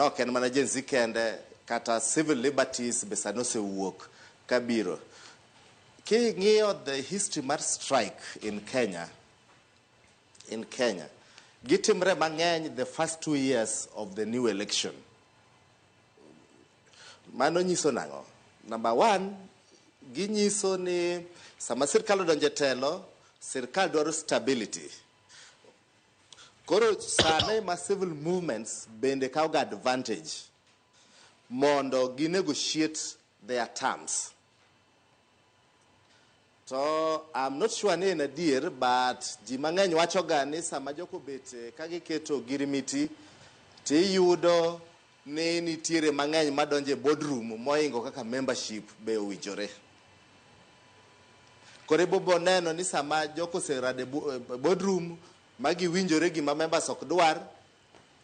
Ok en mana Gen Z kende, kata civil liberties be sani osewuok kabiro. King'iyo the history mar strike in Kenya, gitimre mang'eny the first 2 years of the new election. Mano nyiso nang'o? Number one, ginyiso ni sama sirkal odonjo e telo, sirkal dwaro stability. Koro sane ma civil movements bende kawo ga advantage mondo gi negotiate their terms. To I'm not sure ni en adier, but ji mang'eny wacho ga ni sama joko obet ka giketo ogirimiti, tiyudo ni nitiere mang'eny madonjo e boardroom moingo kaka membership be owinjore. Koro ibobo neno ni sama joko oserado e boardroom ma giwinjore gima members ok dwar,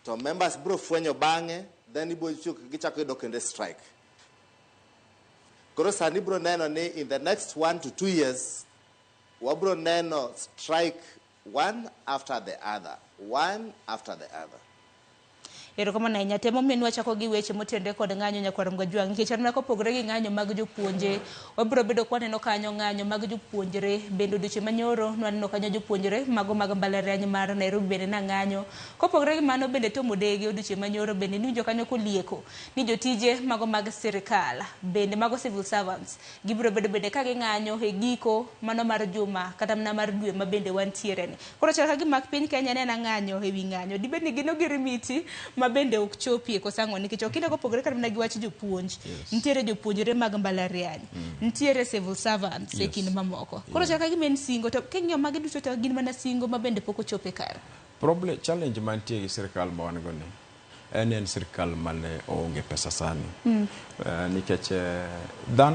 to members biro fwenyo bang'e, then ibo gichako yudo kendo strike. Koro sani ibiro neno ni in the next 1 to 2 years wabiro neno strike one after the other, one after the other. Erokamano ahinya. Temo min wachako gi weche motenore kod ng'anyo, nyakwar Mgajwang', nikech an kopogore gi ng'anyo mag jopuonje, wabiro bedo kwaneno kanyo ng'anyo mag jopuonjre bende. Odiochieng' manyoro nwaneno kanyo jopuonjre mago mag mbalariany mar Nairobi bende nang'anyo. Kopogore gi mano bende, Tom Odege odiochieng' manyoro bende niwinjo kanyo kolieko ni jotije mago mag sirikal bende, mago civil servants, gibiro bedo bende ka ging'anyo e giko mano mar juma kata mana mar dwe ma bende wantiere ni. Koro chal ka gima piny Kenya ne en ng'anyo ewi ng'anyo. Dibed ni gin ogirimiti ma bende ok chopie koso ang'o? Nikech ok ine kopogore kata mana gi wach jopuonj, nitiere jopuonjre mag mbalariany, nitiere civil servants e kind mamoko. Koro chal ka gima en singo, to king'iyo magi duto to gin mana singo ma bende pok ochope kare. Problem, challenge mantie gi sirikal ma wan go ni en sirikal mane oonge pesa sani. Nikech dhano